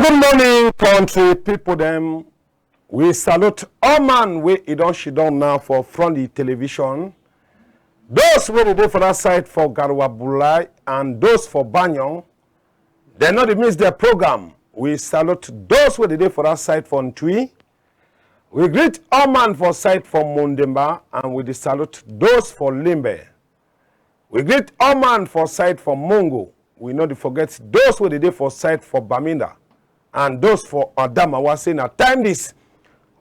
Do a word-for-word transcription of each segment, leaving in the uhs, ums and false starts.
Good morning, country people dem. We salute all man wey e don shidon now for front the television. Those wey dey dey for that side for Garoua Boulay and those for Banyong, dem no dey miss their program. We salute those wey dey dey for that side for Ntui. We greet all man for side for Mondemba and we dey salute those for Limbe. We greet all man for side for Mongo. We no dey forget those wey dey dey for side for Bamenda and those for Adamawa. Say na time this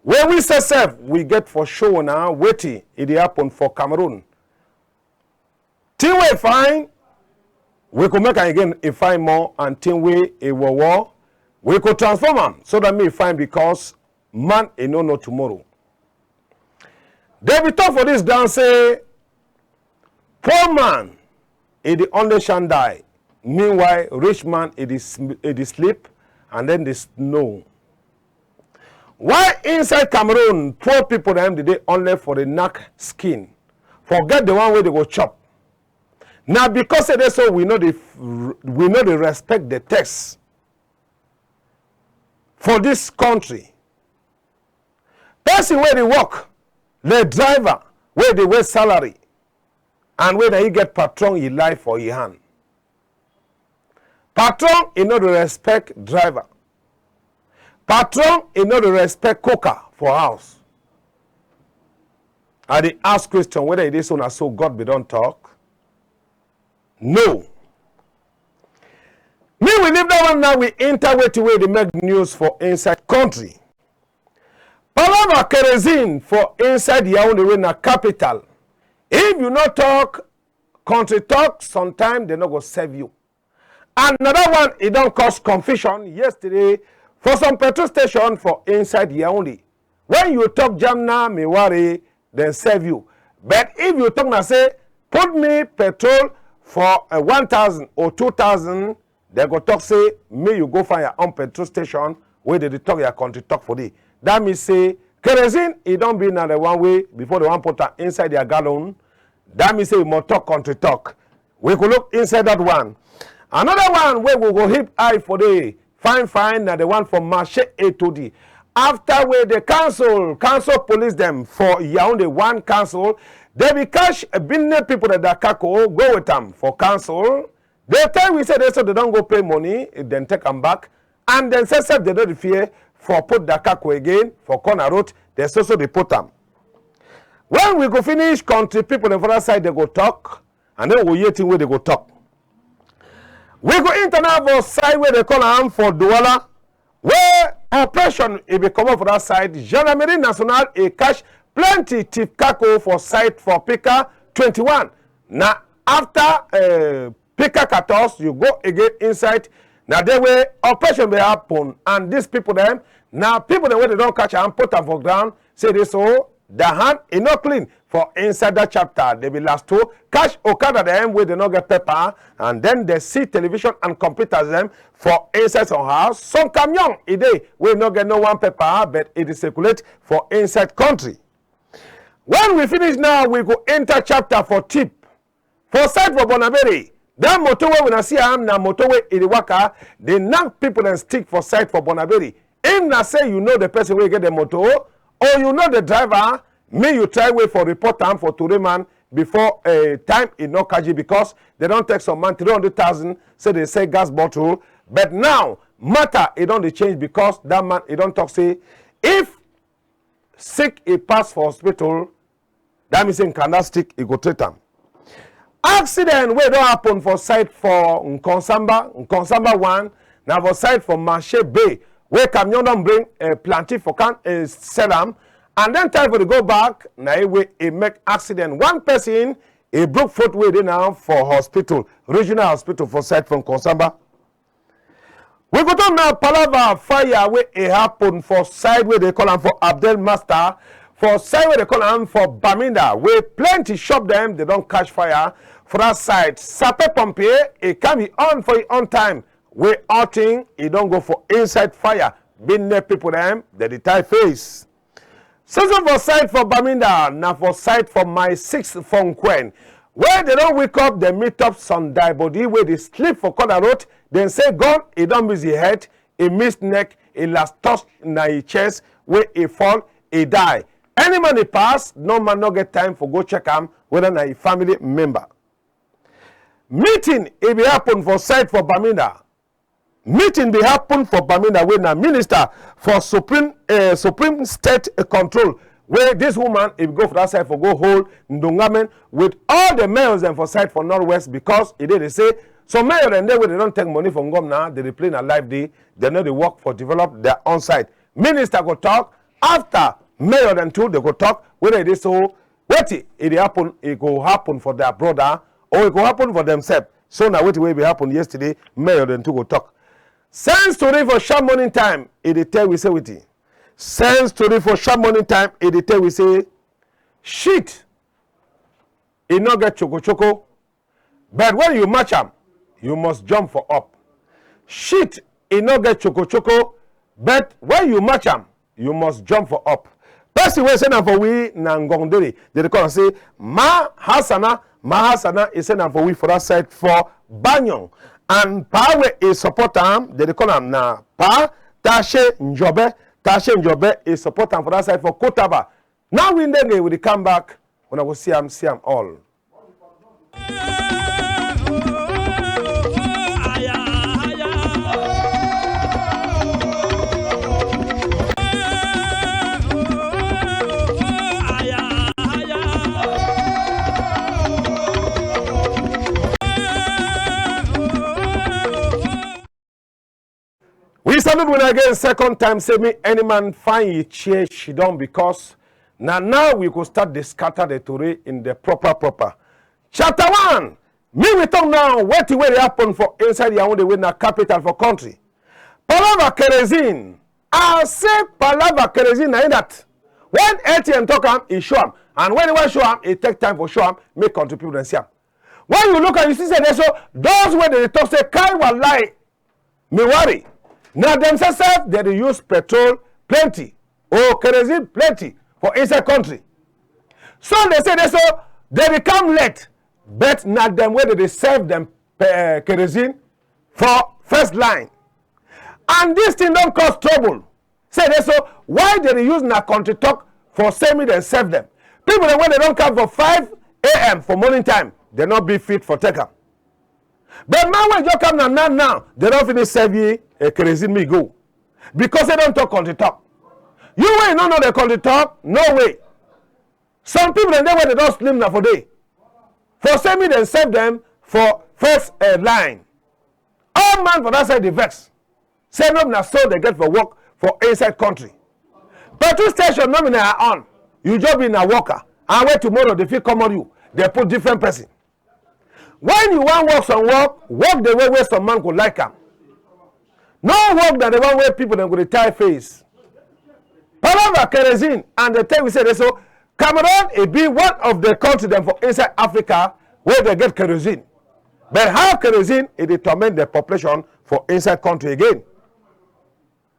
wey we sef sef we get for show na wetin e dey happen for Cameroon. Thing wey fine, we go make am again e fine more, and thing wey e wowo, we go transform am so that me e fine, because man e no know tomorrow. Dem be talk for this ground say poor man e dey only shine die, meanwhile rich man e dey sm- e dey sleep and then dey snow. Why inside Cameroon poor people dem dey dey only for the knack skin, forget the one wey dey go chop? Na because say dey so we no dey we no dey respect the text for this country. Person wey dey work, the driver wey dey wait salary, and wey na e get patron e life for e hand. Patron e no dey respect driver. Patron e no dey respect cooker for house. I dey ask question whether e dey so na so God be don talk. No. Me we leave that one now, we enter wetin wey dey make news for inside country. Palava kerosene for inside Yaoundé wey na capital. If you no talk country talk, sometime dem no go serve you. Another one, e don cause confusion yesterday for some petrol station for inside Yaoundé. When you talk jam na me worry, dem serve you. But if you talk na say put me petrol for a one thousand or two thousand, dem go talk say me you go find your own petrol station wey dey dey talk your country talk for there. That mean say kerosene e don be na the one wey before dem wan put am inside their gallon. That mean say you must talk country talk. We go look inside that one. Another one wey we go hip eye for the fine fine na the one for Marché Etoudi. After wey the council council police dem for Yaoundé one council, dem be catch Benin people that Dakako go with am for council. Dem tell we say dey so dem don go pay money, dem take am back, and dem say sef dem no dey fear for put Dakako again for corner road. Dem so so dey put am. When we go finish, country people dem for that side dem go talk, and then we go hear thing wey dem go talk. We go enter now for side wey dem call am for Douala, wey operation e be comot for that side. Gendarmerie Nationale e catch plenty thief kako for side for Pika twenty-one. Na after uh, Pika quatorze, you go again inside. Na there wey operation be happen, and these people dem na people dem wey dem don catch am put am for ground. Say dey so their hand e no clean for inside that chapter. Dem be last two catch okada dem wey dem no get paper, and then dem see television and computers dem for inside some house. Some camion e dey wey no get no one paper, but e dey circulate for inside country. When we finish now, we go enter chapter for tip. For side for Bonaberi, that motor wey una see am na motor wey e dey waka, dey knack people dem stick for side for Bonaberi. If na say you know the person wey get the motor, or you know the driver, make you try way for report am for tori man before uh, time e no catch you, because dem don take some man three hundred thousand say dem sell gas bottle. But now matter e don dey change, because that man e don talk say if sick e pass for hospital, that mean say nkanda stick e go treat am. Accident wey don happen for side for Nkonsamba, Nkonsamba one, na for side for Marché Bay, wey camion don bring uh, plenty for can uh, sell am, and then time for dey go back, na e wey e make accident. One person e broke foot wey dey now for hospital, regional hospital for side for Nkonsamba. We go talk now palava fire wey e happen for side wey dey call am for Abdel Master, for side wey dey call am for Baminda, wey plenty shop dem dey don catch fire for that side. Sapeur pompier e come e on for e on time, wey all thing e don go for inside fire, bin near people dem dem dey tie face. So so for side for Baminda, na for side for my six for Nkwen, wey dem don wake up, dem meet up some die body wey dey sleep for corner road. Dem say gun e don miss e head, e miss neck, e last touch na e chest, wey e fall, e die. Any man e pass, no man no get time for go check am whether na e family member. Meeting e be happen for side for Bamenda. Meeting be happen for Bamenda, wey na minister for Supreme, eh, Supreme State, eh, Control, wey this woman e go for that side for go hold ndongamen with all the mayors dem for side for Northwest, because e dey dey say some mayor dem dey wey dey don take money from governor, dey dey play na life dey, dey no dey work for develop their own side. Minister go talk, after mayor dem too dey go talk, whether e dey so wetin e dey happen, e go happen for their brother, or e go happen for themselves. So na wetin wey be happen yesterday, mayor dem too go talk. Sense tori for sharp morning time, e dey tell we say wetin? Sense tori for sharp morning time, e dey tell we say shit, e no get chokochoko, but when you match am, you must jump for up. Shit, e no get chokochoko, but when you match am, you must jump for up. Person wey send am for we na Ngong Dere. Dey dey call am say Ma Hasana, Ma Hasana, e send am for we for that side for Banyong. And pa wey e support am, dey dey call am na Pa Tashe Njobe. Tashe Njobe, e support am for that side for Kotaba. Now we ndenge, we dey come back. Una go see am, see am all. We salute una again second time, say me any man find yi chair shidon, because na now we go start dey scatter the tori in the proper proper. Chapter one, me we talk now wetin wey dey happen for inside Yaoundé, wey na capital for country. Palava kerosene, I say palava kerosene na yi that. When A T M talk am, e show am, and when e wan show am, e take time for show am, make country people dem see am. When you look am, you see say dey so those wey dey talk say kai walai, me worry. Na dem sef sef dey dey use petrol plenty or kerosene plenty for inside country. Some dey say dey so dey dey come late, but na dem wey dey dey serve dem pe-, eh, kerosene for first line. And this thing don cause trouble. Say dey so why dey dey use na country talk for say me dem serve dem. People dem wey dey don come for five A M for morning time, dey no be fit for take am. But man wey just come na now now, dey don finish serve yi, eh, kerosene, me go. Because dey don talk country talk. You wey you no know the country talk, no way. Some people dem dey wey dey don slim na for dey. For say me dem serve dem for first, eh, line. All man for that side dey vex. Say no be na so dey get for work for inside country. Petrol station no be na your own. You just be na worker. And wey tomorrow dey fit comot you, dey put different person. When you wan work some work, work the way wey some man go like am. No work na the one wey people dem go dey tie face. Palava kerosene, and dey tell we say dey so Cameroon e be one of the country dem for inside Africa wey dey get kerosene. But how kerosene e dey torment the population for inside country again?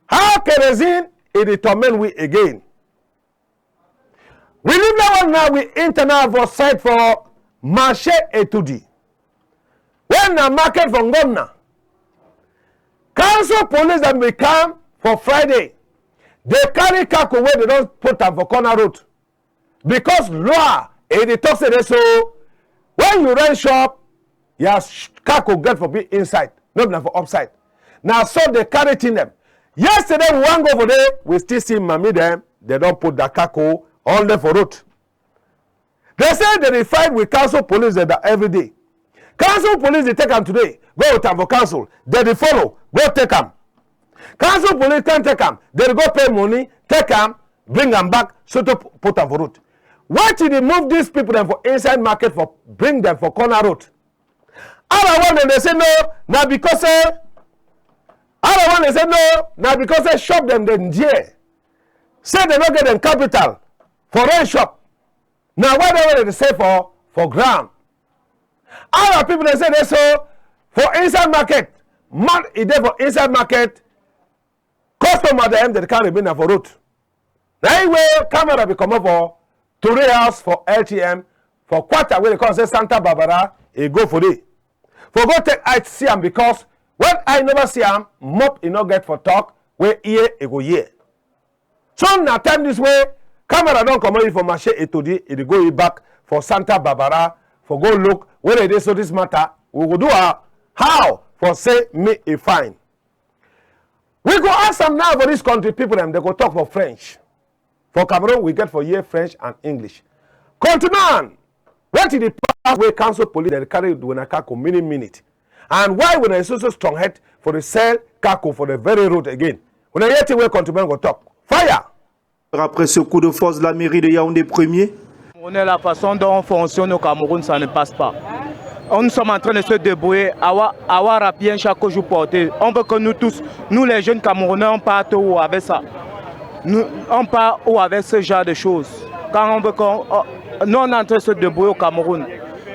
How kerosene e dey torment we again? We leave that one now, we enter now for side for Marché Etoudi. When na market for Ngomna, council police dem be come for Friday. Dey carry kako wey dey don put am for corner road. Because law, e dey talk say dey so, when you rent shop, your sh-, kako get for be inside, no be na for upside. Na so dey carry thing dem. Yesterday we wan go for there, we still see mami dem, dey don put their kako all day for road. Dey say dey dey fight with council police dem every day. Council police dey take am today, go with am for council. Dey dey follow, go take am. Council police come take am, dey dey go pay money, take am, bring am back, so to p-, put am for road. Wetin dey move these people dem for inside market for bring dem for corner road? Other one dem dey say no, na because say, other one dey say no, na because say shop dem dey there. Say dey no get dem capital for rent shop. Na why that one dey sell for, for ground. Other people dey say dey so for inside market, man e dey for inside market, customer dem dey carry remain na for road. Na yi wey camera be comot for Tori House for L T M for quarter wey dey call say Santa Barbara, e go for there. For go take eye see am because When eye never see am, mouth e no get for talk, wey ear e go hear. So na time this wey camera don comot yi for Marché Etoudi, e dey go yi back for Santa Barbara for go look whether e dey so this matter. We go do a how for say me e fine. We go ask am now for this country people dem, dem go talk for French. For Cameroon, we get for hear French and English. Countryman, wetin dey pass wey council police dem carry wuna kako many minute? And why wuna dey so so strong head for dey sell kako for the very road again? Wuna hear thing wey countryman go talk. Fire! Après ce coup de force de la mairie de Yaoundé premier. On est la façon dont on fonctionne au Cameroun, ça ne passe pas. On, nous sommes en train de se débrouiller. Awa, awa rapien chaque jour porté. On veut que nous tous, nous les jeunes Camerounais, on parte où avec ça? Nous, on part où avec ce genre de choses? Quand on veut qu'on, on- nous, on est en train de se débrouiller au Cameroun.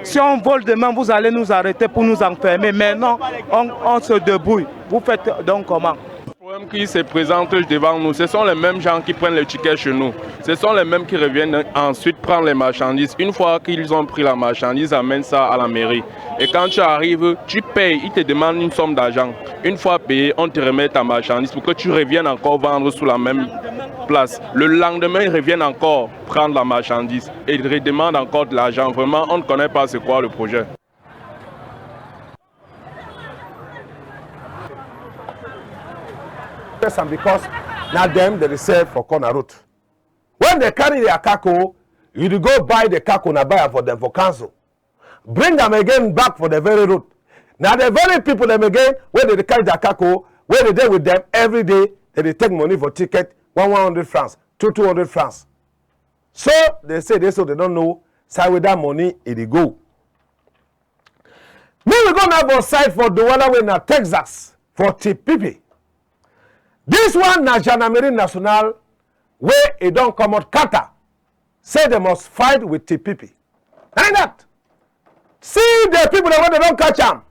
Si on vole demain, vous allez nous arrêter pour nous enfermer. Maintenant, on, on se débrouille. Vous faites donc comment? Le problème qui se présente devant nous, ce sont les mêmes gens qui prennent les tickets chez nous. Ce sont les mêmes qui reviennent ensuite prendre les marchandises. Une fois qu'ils ont pris la marchandise, amènent ça à la mairie. Et quand tu arrives, tu payes, ils te demandent une somme d'argent. Une fois payé, on te remet ta marchandise pour que tu reviennes encore vendre sur la même place. Le lendemain, ils reviennent encore prendre la marchandise et ils redemandent encore de l'argent. Vraiment, on ne connaît pas c'est quoi le projet. Person because na dem dey dey sell for corner road. When dem carry their kako, you dey go buy the kako, na buy am for dem for council. Bring am again back for the very road. Na the very people dem again wey dey dey carry their kako, wey dey dey with dem every day, dem dey take money for ticket, one one hundred francs, two two hundred francs. So dem say dey so dem no know side wey that money e dey go. Make we go now for side for Douala wey na Texas for Tipipe. This one na Gendarmerie Nationale wey e don comot kata say dem must fight with Tipipe. Na that. See the people dem wey dem don catch am,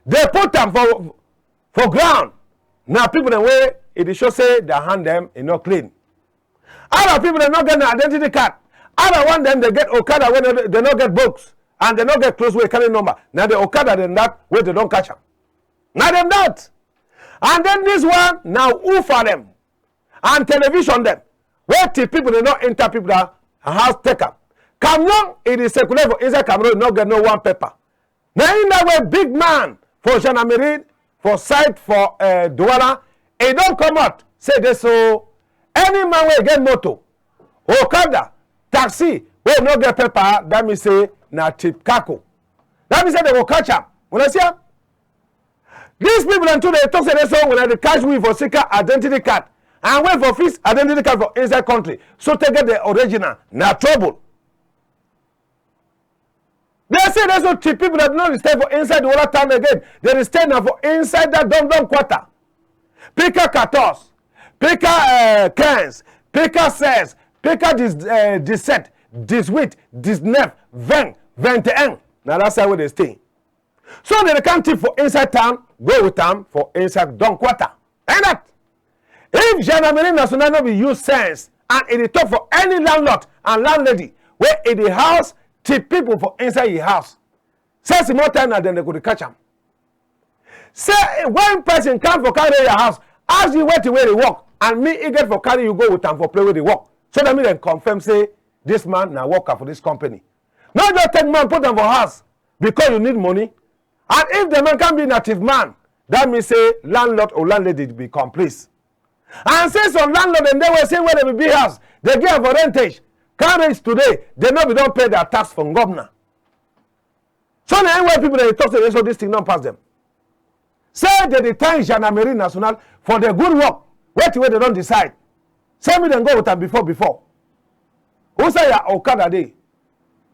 dem put am for for ground. Na people dem wey e dey show say their hand dem e no clean. Other people dem no get na identity card. Other one dem dey get okada wey no, dem no get books and dem no get clothes wey carry number. Na the okada dem that wey dem don catch am. Na dem that. And then this one na ufa dem and television dem wey Tipipe dem no enter people that house take am. Camion e dey circulate for inside Cameroon, e no get no one paper. Na him that wey big man for gendarmerie for side for uh, Douala, e don comot say dey so any man wey get motor, okada, taxi wey no get paper, that mean say na tip kako. That mean say dem go catch am. Wuna see am? These people dem too dey talk say dey so wuna dey catch we for sika identity card and wey for fix identity card for inside country so take get the original na trouble. Dey say dey so tip people dem no dey stay for inside the whole town again. Dem dey stay na for inside that dom dom quarter. Pika quatorze, pika uh, quinze, pika seize, pika dix, uh, dix-sept, dix-huit, dix-neuf, vingt, vingt et un. Na that side wey dem stay. So dem dey come tip for inside town, go with am for inside dom quarter. And that, if Gendarmerie Nationale no be use sense and e dey talk for any landlord and landlady wey e dey house tip people for inside yi house, say small time na dem dey go dey catch am. Say when person come for carry your house, ask you wetin wey dey work, and me e get for carry you go with am for play wey dey work, so that me dem confirm say this man na worker for this company. No just take man put am for house because you need money. And if the man come be native man, that mean say landlord or landlady be complice. And say some landlord dem dey wey say wey dem be big house, dem give am for rentage. Come reach today, dem no be don pay their tax for governor. So na why people dey talk say dey so this thing don pass dem. Say dem dey thank Gendarmerie Nationale for the good work wetin wey dem don decide. Say me dem go with am before before. Who say your okada dey?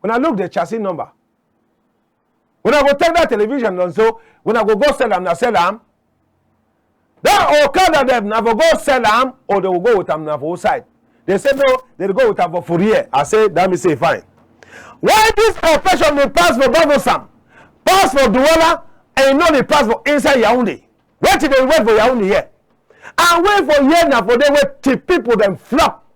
Wuna look the chassis number. Wuna go take that television and so wuna go go sell am na sell am. That okada dem na for go sell am or dem go go with am na for who side? Dem say no, dem go with am for fourrière. I say that me say fine. Why this operation dey pass for Bafoussam, pass for Douala, and e no dey pass for inside Yaoundé? Wetin dey wait for Yaoundé here? And wait for here na for there wey tip people dem flop.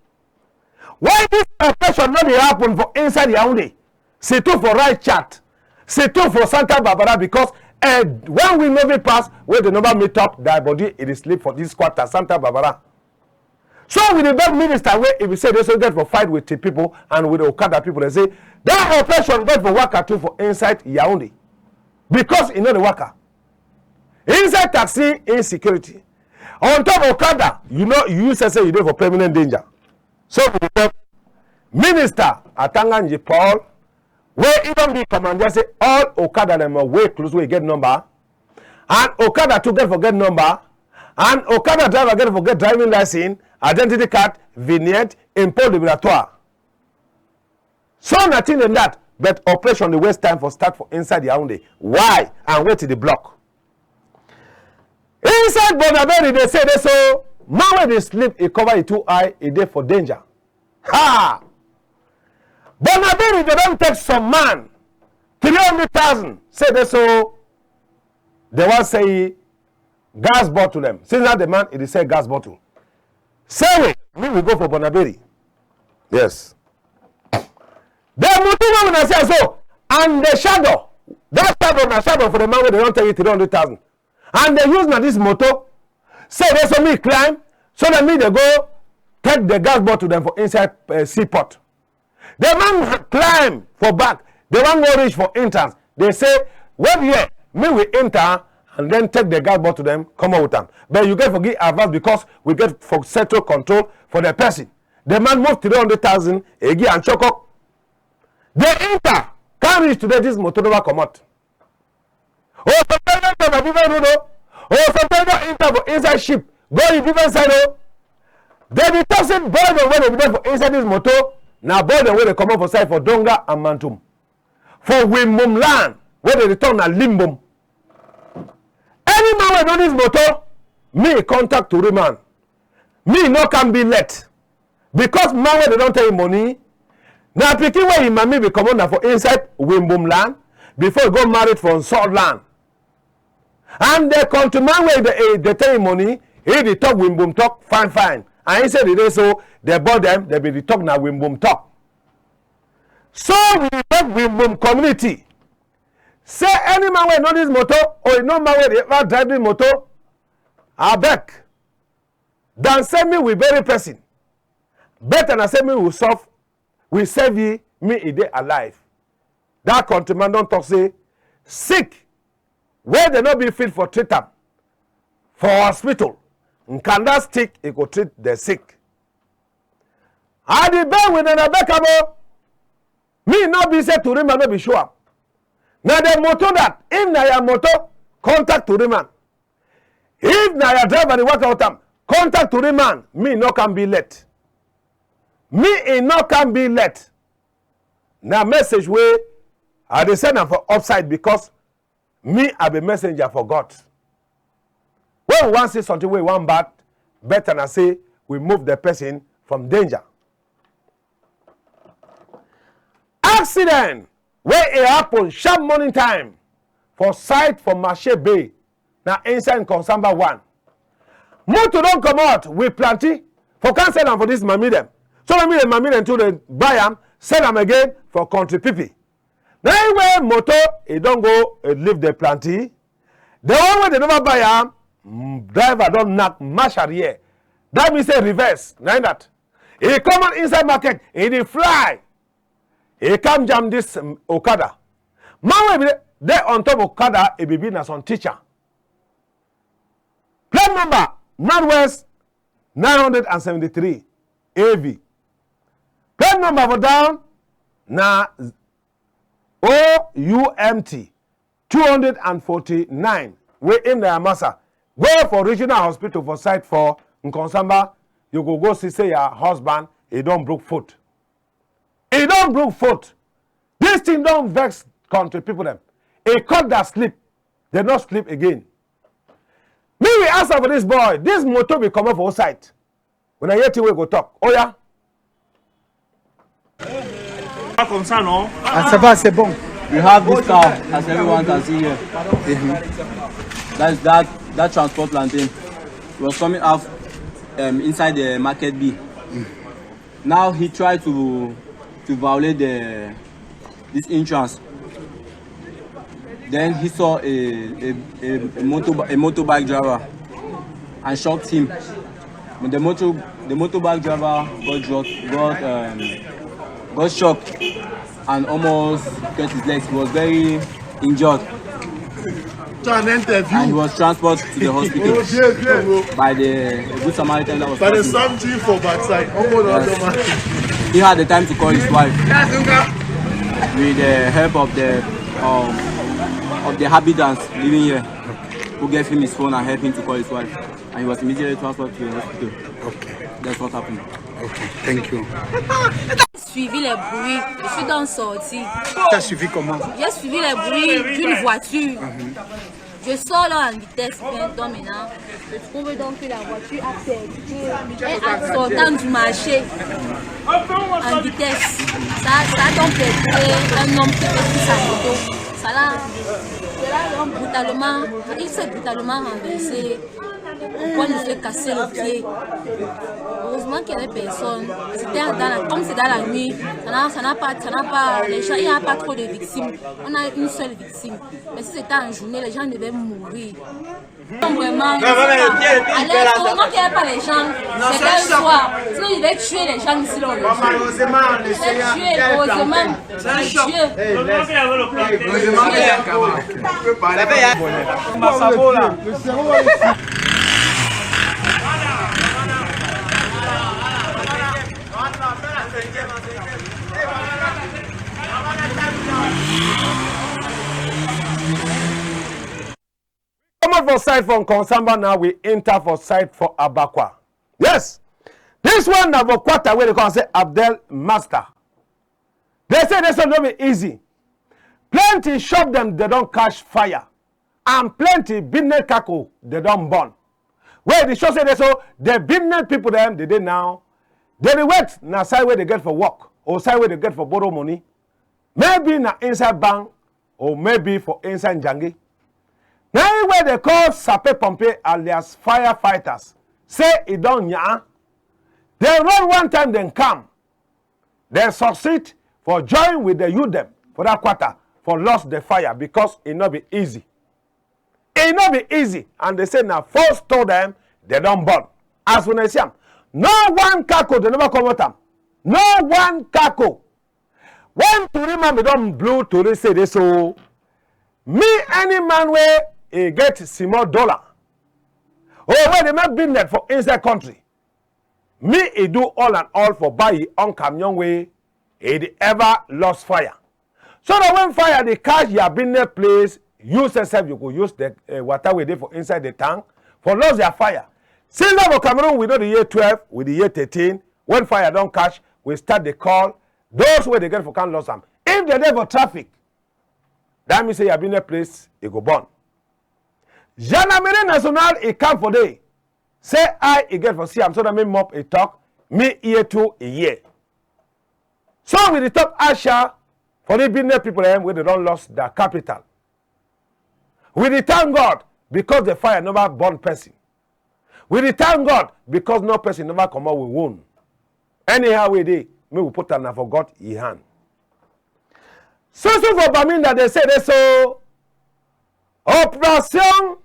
Why this operation no dey happen for inside Yaoundé? Surtout for Rail Tchad, surtout for Santa Barbara because Eh, when we no fit pass, wey dey never meet up, their body, e dey sleep for this quarter, Santa Barbara. So we dey beg minister wey e be say dey so get for fight with the people and with the okada people, dey say that operation get for waka too for inside Yaoundé, because e no dey waka. Inside taxi, insecurity. On top okada, you know, you say say you dey for permanent danger. So we dey beg minister Atanga Nji Paul, wey e don be commander, say all okada dem must wear clothes wey get number, and okada too get for get number, and okada driver get for get driving license, identity card, vignette, impôt libératoire. So na thing dem that, but operation dey waste time for start for inside Yaoundé. Why and wetin dey block? Inside Bonaberi, dey say dey so man wey dey sleep, e cover e two eye, e dey for danger. Ha! Bonaberi, dey don take some man three hundred thousand. Say dey so dey wan sell gas bottle dem. Since that the man e dey sell gas bottle. Say we, me we go for Bonaberi. Yes. The motor wey una see so, and the shadow, that shadow na shadow for the man wey dey don take three hundred thousand. And dey use na this motor. Say dey so me climb, so that me dey go take the gas bottle dem for inside, eh, seaport. The man climb for back. Dey wan go reach for entrance. Dey say, "Wait here, me we enter and then take the gas bottle dem, comot with am. But you get for give advance because we get for settle control for the person." The man move three hundred thousand, e give am chokok. Dey enter, come reach today, this motor never comot. Oh, sometimes don enter for different road o. Oh, sometimes don enter for inside ship, go the different side o. Dey be talk say boy dem wey dey be there for inside this motor, na boy dem wey dey comot for side for Donga and Mantung, for Wimbum land, wey dey dey talk na Limbum. Any man wey know this motor, me contact tori man. Me no can be late. Because man wey dey don tell yi money, na pikin wey yi mami be comot na for inside Wimbum land, before e go married for Nsawd land. And the country man wey dey, eh, dey tell yi money, e dey talk Wimbum talk fine fine. And e say the day so, the boy dem, dey be dey talk na Wimbum talk. So we dey beg Wimbum community. Say any man wey know this motor, or you know man wey dey ever drive this motor, abeg, than say me we bury person. Better na say me we solve, we save yi, me e dey alive. That countryman don talk say, sick wey dey no be fit for treat am for hospital, nkanda stick e go treat the sick. I dey beg with una, beg am o. Me no be say tori man no be show am. Na the motor that, if na your motor, contact tori man. If na your driver dey waka with am, contact tori man. Me no can be late. Me e no can be late. Na message wey I dey send am for upside because me I be messenger for God. When we wan see something wey wan bad, better na say we move the person from danger. Accident wey e happen sharp morning time for side for Marché Bay, na inside Nkongsamba one. Motor don comot with planty for come sell am for this mami dem. So mami dem, mami dem too dey buy am, sell am again for country people. Na yi wey motor e don go, eh, leave the planty. The one wey dey never buy am, mm, driver don knack mash arrière. That mean say reverse, na yi that. E comot inside market, e dey fly. E come jam this, um, okada. Man wey be dey on top okada, e be be na some teacher. Plate number, Northwest nine hundred and seventy-three A V. Plate number for down na O U M T two hundred and forty-nine, wey im na your massa. Go for regional hospital for side for Nkongsamba, you go go see say your husband, e don broke foot. E don broke foot. This thing don vex country people dem. E cut their sleep. Dem no sleep again. Me we ask am for this boy, this motor be comot for which side? Una hear thing wey go talk. Oya. Pas comme ça, non? Ah, ça va, c'est bon. We have this car, as everyone can see here. That's that, that transport plantain. It was coming out, um, inside the market B. Now he tried to, to violate the, this entrance. Then he saw a, a, a, a motor, a motorbike driver and shocked him. But the motor, the motorbike driver got dropped, got, um, got shocked and almost cut his legs. He was very injured. To an interview. And he was transported to the hospital by the Good Samaritan that was passing. By the Samji for backside. Yes. He had the time to call his wife with the help of the, um, of the habitants living here, who gave him his phone and helped him to call his wife. And he was immediately transferred to the hospital. Okay. That's what happened. Okay, thank you. J'ai suivi les bruits, je suis donc sortie. T'as suivi comment? J'ai suivi les bruits d'une voiture. Je sors là en vitesse, ben, donc maintenant, je trouve donc que la voiture a percuté et en sortant du marché en vitesse. Ça, ça a donc percuté un homme qui était sur sa moto. Ça l'a, ça l'a donc brutalement, il s'est brutalement renversé. Au point de se casser le pied. Heureusement qu'il y avait personne. C'était dans la, comme c'est dans la nuit, ça n'a, ça n'a pas, ça n'a pas, les gens, il n'y a pas trop de victimes. On a une seule victime. Mais si c'était en journée, les gens devaient mourir. Vraiment, alors, heureusement qu'il n'y avait pas les gens. C'était un soir. Sinon, il devait tuer les gens ici, là, aujourd'hui. Il devait tuer, heureusement. Dieu. Comot for side for Nkongsamba now, we enter for side for Abakwa. Yes, this one na for quarter wey dey call say Abdel Master. Dey say this one no be easy. Plenty shop dem, dey don catch fire, and plenty business kako dey don burn. Wey dey show say dey so the business people dem dey dey now, dey dey wait na side wey dey get for work or side wey dey get for borrow money. Maybe na inside bank or maybe for inside njangi. Na him wey dey call sapeur pompier alias firefighters say e don nyaa. Dem run one time, dem come. Dem succeed for join with the youth dem for that quarter for lost the fire because e no be easy. E no be easy, and dey say na four store dem, dey don burn. As una see am, no one kako dey never comot am. No one kako. When tori man be don blow tori say dey so, me, any man wey e get small dollar or wey dey make business for inside country, me e do all and all for buy yi own camion wey e dey ever lost fire. So that when fire dey catch your business place, you sef sef you go use the, eh, water wey dey for inside the tank for lost their fire. Since that for Cameroon, we no dey hear twelve, we dey hear thirteen. When fire don catch, we start dey call those wey dey get for can lost am. If dey dey for traffic, that mean say your business place e go burn. Gendarmerie Nationale e come for dey. Say eye e get for see am, so that me mop e talk, me ear too e hear. So we dey talk asha for the business people dem wey dey don lost their capital. We dey thank God because the fire never burn person. We dey thank God because no person never comot with wound. Anyhow wey e dey, make we put am na for God yi hand. So so for Bamenda dey say dey so, operation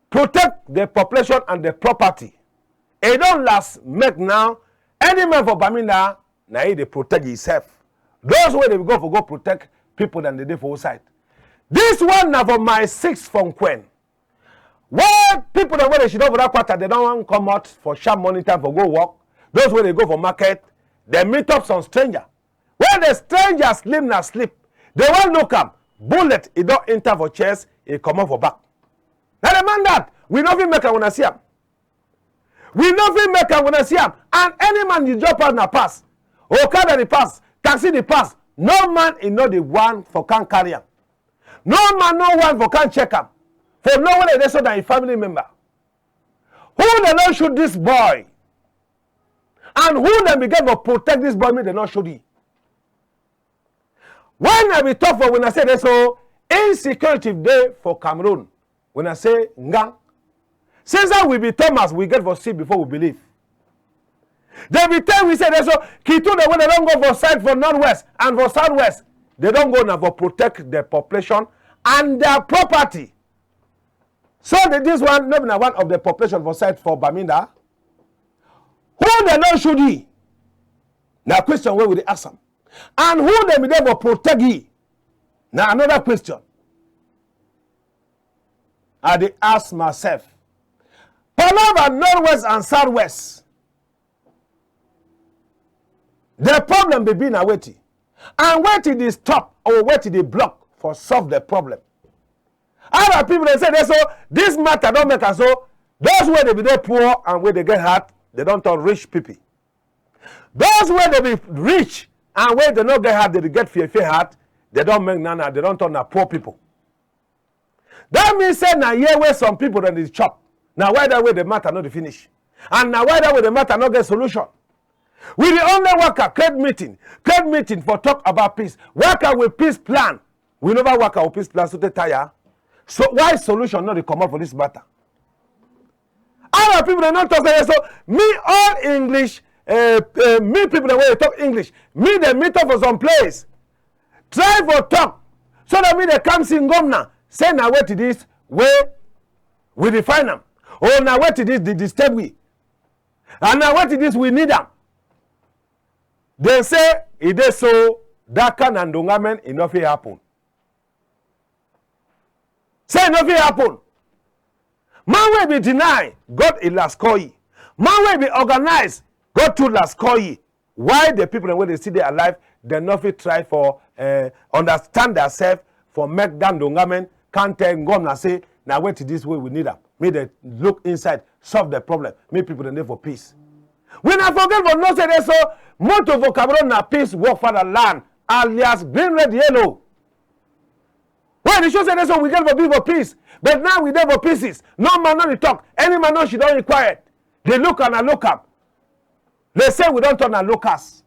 protect the population and the property. E don last make now, any man for Bamenda, na yi dey protect yi sef. Those wey dey go for go protect people dem dey dey for outside. This one na for my six for Nkwen. Wey people dem wey dey sidon for that quarter, dey don wan comot for sharp morning time for go work. Those wey dey go for market, dem meet up some stranger. When the stranger sleep na sleep, dey wan look am, bullet e don enter for chest, e comot for back. Na the man that, we no fit make am, una see am. We no fit make am, una see am. And any man you drop pass na pass. Okada dey pass, taxi dey pass. No man e no dey wan for can carry am. No man no wan for can check am. For no one dey so than yi family member. Who dey no shoot this boy? And who dem be get for protect this boy make dem no shoot yi? When I be talk for una say dey so, insecurity dey for Cameroon. Una say ngang. Since that we be Thomas, we get for see before we believe. Dey be tell we say dey so, Kitu dem wey dey don go for side for northwest and for southwest, dey don go na for protect the population and their property. So the, this one no be na one of the population for side for Bamenda. Who dem don shoot yi? Na question wey we dey ask am. And who dem be dey for protect yi? Na another question I dey ask myself. Palava Northwest and Southwest. The problem be be na wetin? And wetin dey stop or wetin dey block for solve the problem? Other people dey say dey so this matter don make am so those wey dey be dey poor and wey dey get heart, dey don turn rich people. Those wey dey be rich and wey dey no get heart, dey dey get fear fear heart, dey don make na na dey don turn na poor people. That mean say na here wey some people dem dey chop. Na why that way the matter no dey finish. And na why that way the matter no get solution. We dey only waka, create meeting, create meeting for talk about peace. Waka with peace plan. We never waka with peace plan so tey tire. So why solution no dey comot for this matter? Other people dem no talk say so me all English, eh, eh, me people dem wey dey talk English, me dem meet up for some place, try for talk so that me dey come see ngomna say na wetin this wey we dey find am, or na wetin this dey disturb we, and na wetin this we need am. Dem say e dey so that kind of ndongamen e no fit happen. Say e no fit happen. Man wey be deny, God e last call yi. Man wey be organize, God too last call yi. Why the people dem wey dey still dey alive, dem no fit try for, eh, understand theirself for make that ndongamen can tell ngomna say na wetin this wey we need am. Make dem look inside, solve the problem. Make people dem dey for peace. We na forget for know say dey so motto for Cameroon na peace, work, fatherland, alias green, red, yellow. Wey dey show say dey so we get for be for peace, but now we dey for pieces. No man no dey talk. Any man no sidon e quiet. Dey look am na look am. Dey say we don turn na locals.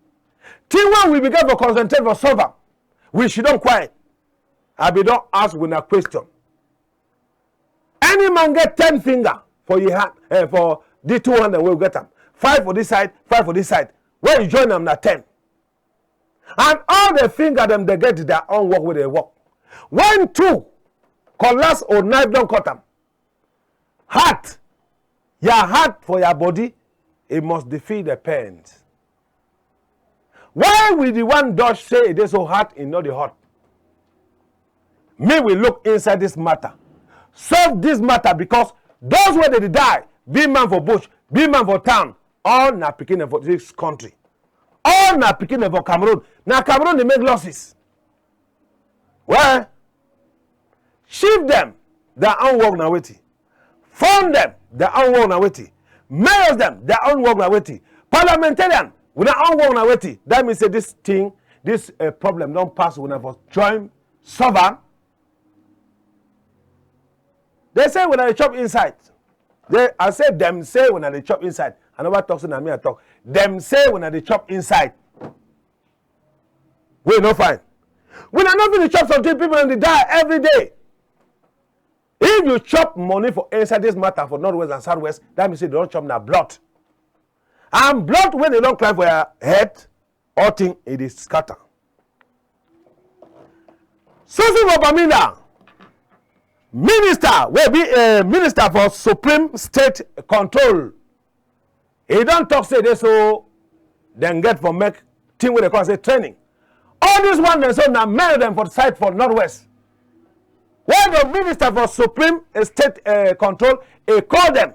Thing wey we be get for concentrate for solve am, we sidon quiet. I be don ask wuna question. Any man get ten finger for yi hand, eh, for the two hand dem wey we get am, five for this side, five for this side. When you join am na ten. And all the finger dem dey get their own work wey dey work. When two collapse or knife don cut am, heart, your heart for your body, e must dey feel the pain. Why we the one dodge say e dey so hard, e no dey hot? Me we look inside this matter, solve this matter, because those wey dey dey die, be man for bush, be man for town, all na pikin dem for this country. All na pikin dem for Cameroon. Na Cameroon dey make losses. Well, chief dem, their own work na wetin? Fon dem, their own work na wetin? Mayors dem, their own work na wetin? Parliamentarian, wuna own work na wetin? That mean say this thing, this, eh, problem don pass, wuna for join solve am. Dey say wuna dey chop inside. Dey, I say dem say wuna dey chop inside. I never talk say na me I talk. Dem say wuna dey chop inside. We no fine. Wuna no fit dey chop something, people dem dey die every day. If you chop money for inside this matter for Northwest and Southwest, that mean say dey don chop na blood. And blood wey dey don climb for your head, all thing e dey scatter. So so for Bamenda, minister wey be, eh, minister for Supreme State Control, e don talk say dey so dem get for make thing wey dey call say training. All this one dem so na mayor dem for side for Northwest. Wey the minister for Supreme State, eh, Control, e call dem,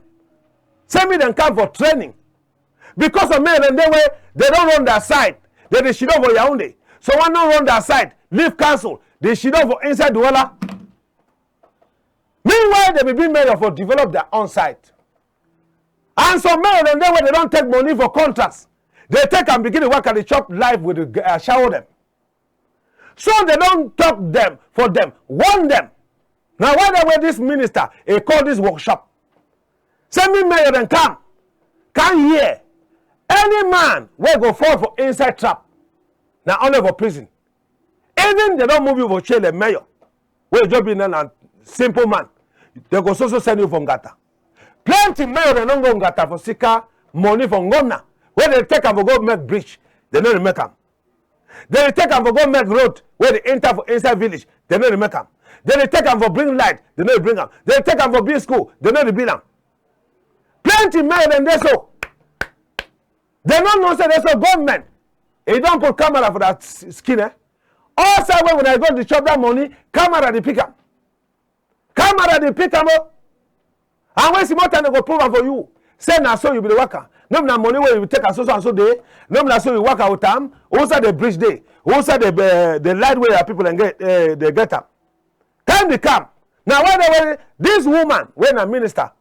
say make dem come for training. Because of mayor dem dey wey dey don run their side, dey dey sidon for Yaoundé. So one don run their side, leave council, dey sidon for inside Douala. Meanwhile, dey be be mayor for develop their own side. And some mayor dem dey wey dey don take money for contracts. Dey take am begin dey waka dey chop life with the, uh, shower dem. So dey don talk dem for dem, warn dem. Na why that wey this minister e call this workshop. Say make mayor dem come, come here. Any man wey go fall for inside trap, na only for prison. Even dey don move you for chair like mayor, wey just be na, na simple man, dey go so so send you for ngata. Plenty mayor dem don go ngata for sika money for ngomna, wey dey take am for go make bridge, dey no dey make am. Dey dey take am for go make road wey dey enter for inside village, dey no dey make am. Dem dey take am for bring light, dem no dey bring am. Dem dey take am for build school, dem no dey build am. Plenty mayor dem dey so. Dem no know say dey so government e don put camera for that s-, skin, eh? All side wey una go dey chop that money, camera dey pick am. Camera dey pick am o. And when small time dem go prove am for you. Say na so you be dey waka. No be na money wey you take am so so and so day. No be na so you waka with am. Who side the bridge dey? Who side the, eh, the light wey your people dem get, eh, dey get am? Time dey come. Na why dey wey this woman wey na minister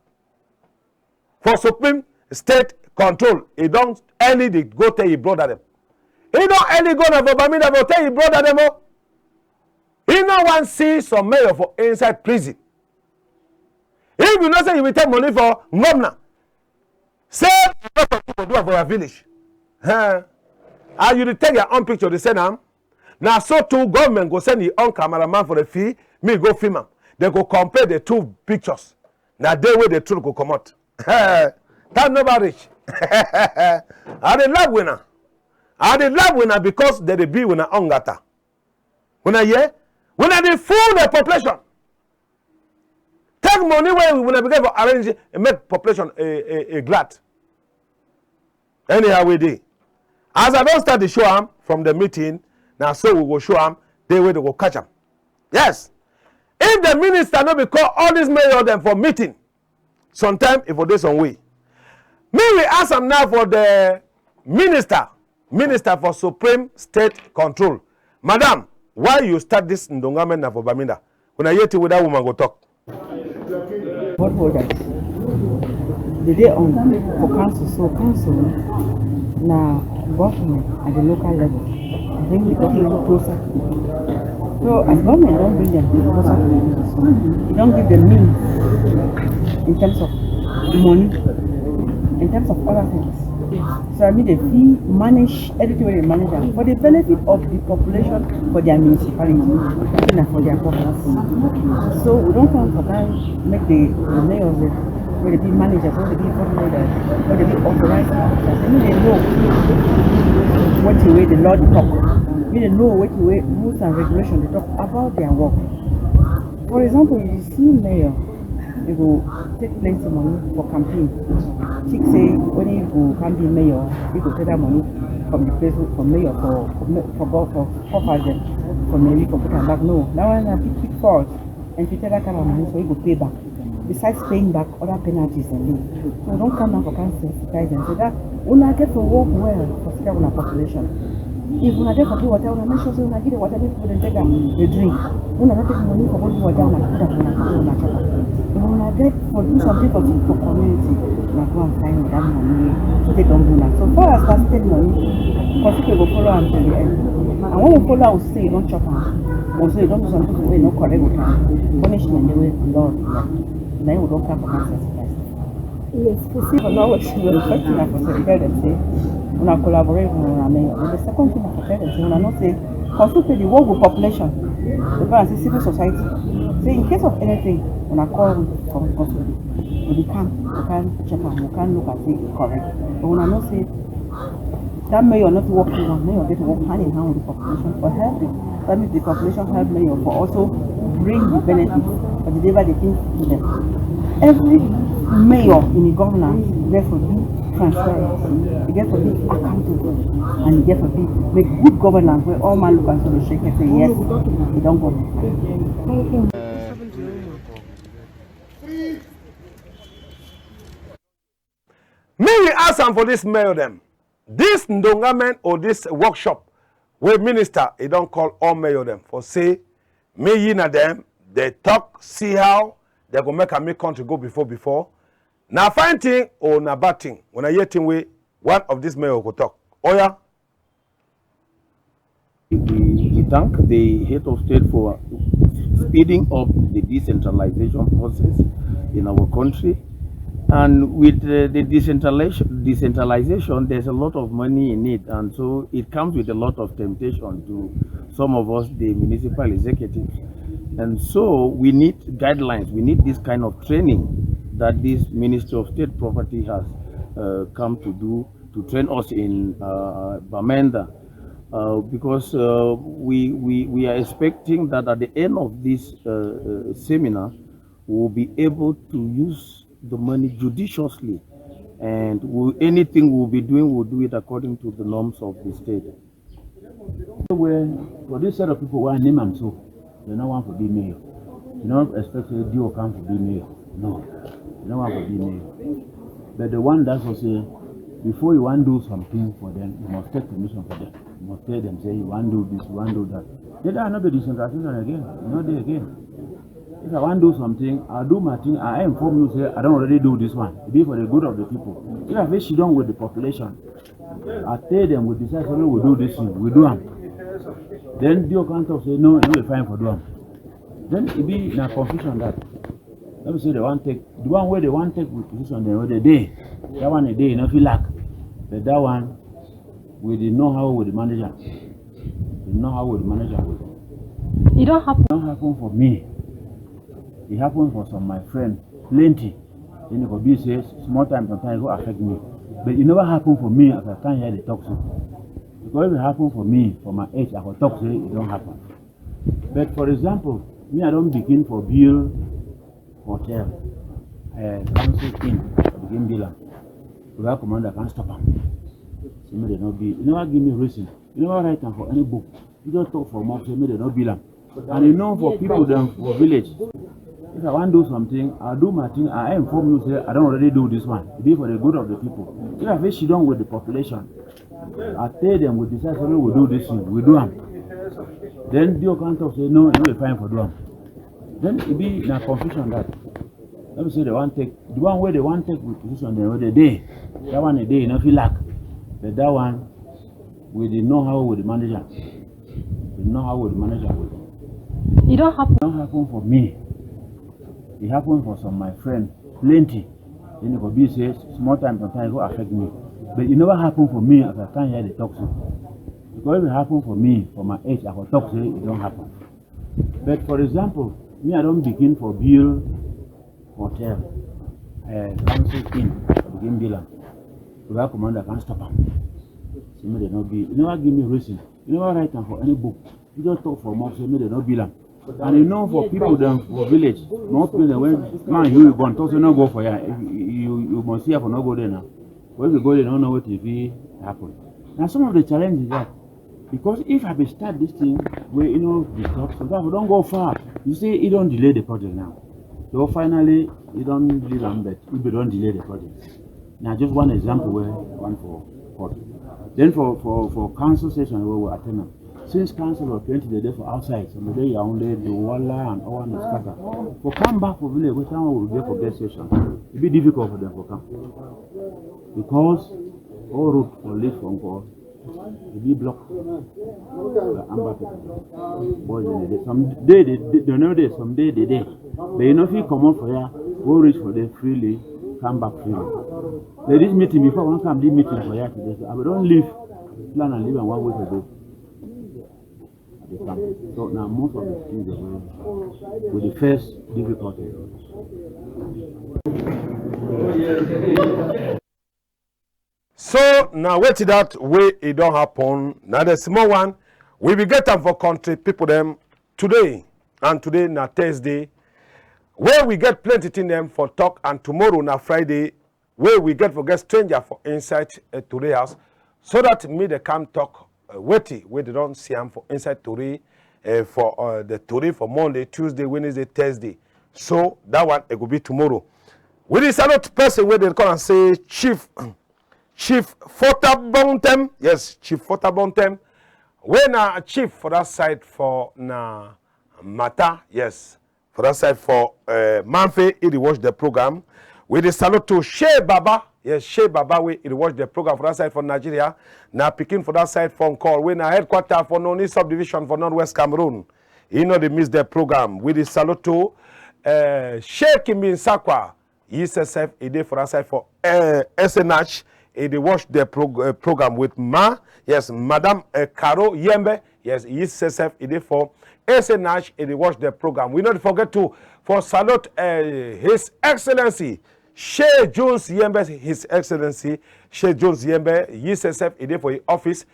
for Supreme State Control, e don early dey go tell yi brother dem. E don early go na for Bamenda for tell yi brother dem o. E no wan see some mayor for inside prison. If you know say you be take money for governor, say you no for do am for your village. Huh? And you dey take your own picture dey send am. Na so too government go send yi own cameraman for the fee, me go film am. Dem go compare the two pictures. Na there wey the truth go comot. Time never reach. I dey laugh wuna. I dey laugh wuna because dem dey be wuna own ngata. Wuna hear? Wuna dey fool the population. Take money wey wuna be get for arrange and make population a, a, a glad. Anyhow we dey. As I don start dey show am from the meeting, na so we go show am day wey dem go catch am. Yes. If the minister no be call all these mayor dem for meeting, sometime e for dey some way. Me we ask am now for the minister, minister for Supreme State Control. Madam, why you start this ndonga men na for Bamenda? Wuna hear thing wey that woman go talk. Bondholders, dem dey on for council, so council na government at the local level. I think the government closer. So as government don bring dem closer to the people, e don give dem means in terms of money, in terms of other things. So I mean, dem fit manage everything wey dem manage am for the benefit of the population for their municipality, na for their purpose. So we don come for come make the, the mayors dem, wey dey be managers, wey dey be board members, wey dey be authorized officers, make dem know wetin wey the law dey talk, make dem know wetin wey rules and regulation dey talk about their work. For example, you see mayor, e go take plenty money for campaign. Think say when e go come be mayor, e go take that money from the place wey, from mayor for, for ma-, for go-, for coffers dem, for mairie for put am back. No, that one na big, big fault. And if you take that kind of money, so e go pay back. Besides paying back, other penalties dem dey. So we don come now for come sensitize dem. So that wuna get to work well for serve wuna population. If wuna get for give water, wuna make sure say wuna give the water make people dem take am, dey drink. Wuna no take money for go give water, wuna put am for wuna pocket, wuna chop am. If wuna get for do something for, for community, wuna go and find that money wey take don do na. So far as na state money, for people go follow am till the end. And when we follow am, we see say you don chop am, or say you don do something wey no correct with am, punishment dey wey law dey. Na him we don come for come sensitize. Yes, for see for now, what she will first thing na for say tell dem say wuna collaborate with wuna mayor. And the second thing na for tell dem say wuna know say consultants dey work with population. The parents say civil society. Say in case of anything, wuna call we for consultants. We dey come, we can check am, we can look and say e correct. But wuna know say that mayor no fit work alone. Mayor get to work hand in hand with the population for helping. That means the population help mayor for also bring the benefits for the deliver the things to them. Every mayor in the governance get for be transparent, e get for be accountable, and e get for be make good governance where all man look and say, shake and say, yes, e don go. Me we ask am for this mayor dem. This ndonga men or this workshop wey minister e don call all mayor dem for say me yi na dem dey talk see how dem go make am make country go before before. Na fine thing or na bad thing? Wuna hear thing wey one of this mayor go talk. Oya. We, we thank the head of state for speeding up the decentralization process in our country. And with, uh, the decentralization, decentralization, there's a lot of money in it. And so it comes with a lot of temptation to some of us, the municipal executives. And so we need guidelines, we need this kind of training that this Ministry of State Property has, uh, come to do, to train us in, uh, Bamenda. Uh, because, uh, we, we, we are expecting that at the end of this, uh, uh, seminar, we will be able to use the money judiciously, and we, anything we'll be doing, we'll do it according to the norms of the state. Well, for this set of people wey I name am so, dem no want for be mayor. You no expect say D O come for be mayor. No, dem no want for be mayor. But the one that was say, before you wan do something for them, you must take permission for them. You must tell them say you wan do this, you wan do that. Then that no be decentralization again. E no dey again. If I wan do something, I do my thing. I inform you say I don already do this one. E be for the good of the people. If I fit sit down with the population, I tell them we decide say make we do this thing, we do am. Then D O come talk say no, e no be fine for do am. Then e be na confusion that. Let me say they wan take the one wey they wan take with position dem wey dey dey. That one e dey, e no fit lack. But that one, we dey know how we dey manage am. We know how we dey manage am. E don happen. E don happen for me. E happen for some my friend plenty. Then e go be say small time, sometimes e go affect me. But e never happen for me as I stand here dey talk so. Because if e happen for me, for my age, I go talk say e don happen. But for example, me I don begin for build hotel, uh, council inn, I begin build am. Oga commander come stop am. Say make dem no build. E never give me reason. E never write am for any book. E just talk for mouth say make dem no build am. And you know, for people dem for village, if I wan do something, I do my thing. I inform you say I don already do this one. E be for the good of the people. If I fit sit down with the population, I tell them we decide say make we do this thing, we do am. Then D O come talk say no, e no be fine for do am. Then e be na confusion that. Let me say they wan take the one wey they wan take with position dem wey dey dey. That one e dey, e no fit lack. But that one, we dey know how we dey manage am. We know how we dey manage am. E don happen. E don happen for me. E happen for some my friend plenty. Then e go be say small time, sometimes e go affect me. But e never happen for me as I stand here dey talk so. Because if e happen for me, for my age, I go talk say e don happen. But for example, me I don begin for build hotel, uh, council inn, I begin build am. Oga commander come stop am. Say make dem no build. E never give me reason. E never write am for any book. E just talk for mouth say make dem no build am. And you know, for people dem for village, no place wey man you born talk say no go for here. You, you, you must hear for no go there now. But if you go there, you no know wetin fit happen. Na some of the challenges that, because if I be start this thing wey e no be talk, sometimes I don go far. You say e don delay the project now. So finally, e don leave am, but e be don delay the project. Na just one example wey I want for court. Then for, for, for council session wey we attend am, since council of twenty dey dey for outside, some dey Yaoundé, Douala and all one scatter. For come back for village, wey time we dey for get session, e be difficult for them for come. Because all road for lead for Nkor, e be block. By armed people. Boys dem dey, some day dey, dey, dem no dey, some day dey dey. But you no fit comot for here, go reach for there freely, come back freely. Like this meeting before, I wan come this meeting for here today. So I don leave, plan and leave am one week ago. I dey come. So now most of the things dey go with the first difficulty. So na wetin that wey e don happen, na the small one we be get am for country people dem today, and today na Thursday, wey we get plenty thing dem for talk, and tomorrow na Friday, wey we get for get stranger for inside, eh, tori house, so that me dey come talk, eh, wetin wey dey don see am for inside tori, eh, for, eh, the tori for Monday, Tuesday, Wednesday, Thursday. So that one e go be tomorrow. We dey salute person wey dey call am say Chief, Chief Fota Bontem. Yes, Chief Fota Bontem. Wey na chief for that side for na Mata. Yes, for that side for, eh, Mamfe, e dey watch the program. We dey salute to Shey Baba. Yes, Shey Baba wey e dey watch the program for that side for Nigeria. Na pikin for that side for Nkor, wey na headquarter for Noni subdivision for Northwest Cameroon. E no dey miss the program. We dey salute to, eh, Shey Kimbi Nsakwa. Yi sef sef e dey for that side for, eh, S N H. E dey watch the prog-, eh, program with ma. Yes, Madam, eh, Caro Yembe. Yes, yi sef sef e dey for S N H. E dey watch the program. We no dey forget to for salute, eh, His Excellency Shey Jones Yembe. His Excellency Shey Jones Yembe, yi sef sef e dey for yi office.